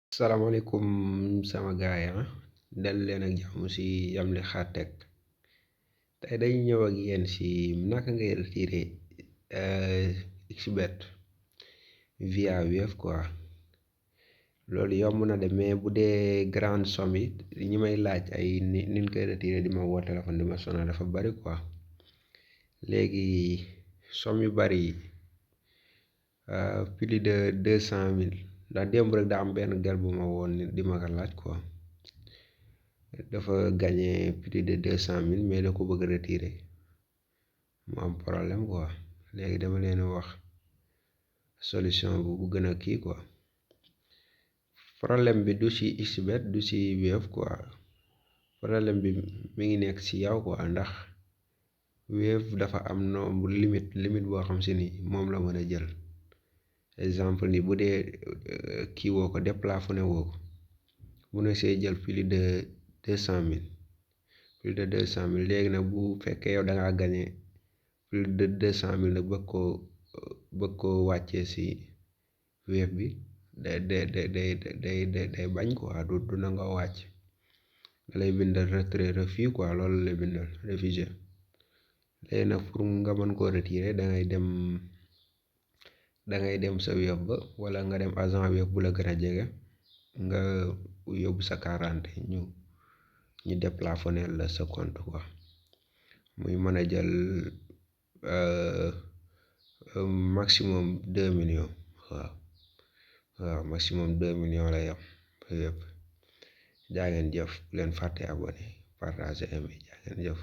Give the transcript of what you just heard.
salaamaaleykum sama gaay dal leen ak jàmm ci Yamli Khat Tech. tey dañu ñëw ak yéen ci naka ngay retirer xbet via Wave quoi. loolu yomb na de, mais bu dee grande somme yi ñi may laaj ay nin koy retirer di ma woo téléphone di ma sonal dafa bari quoi. léegi somme yu bari yi plus de 200 000 ndax démb rek daa am benn gel bu ma woon di ma ko laaj quoi. dafa gagné plus de 200 000 mais da ko bëgg retirer mu am problème quoi. léegi dama leen wax solution bu gën a kii quoi. problème bi du ci xbet du ci Wave quoi. problème bi mi ngi nekk ci yow quoi, ndax Wave dafa am nombre limite boo xam si ni moom la mën a jël. exemple ni bu dee kii woo ko déplafonné woo ko mun na see jël plus de 200 000 léegi nag bu fekkee yow da ngaa gagné plus de 200 000 nag bëgg koo wàccee si Wave bi day bañ quoi, du nangoo wàcc. da lay bindal retrait refus quoi, loolu lay bindal refusé. léegi nag pour nga mën koo retirer da ngay dem sa Wave ba, wala nga dem agent Wave bu la gën a jege nga yóbbu sa carte ñu déplafonné la sa compte quoi. muy mën a jël maximum 2 millions. waaw maximum 2 millions lay am yëpp. jaa ngeen jëf, bu leen fàtte abonné partager aimé. jaa ngeen jëf.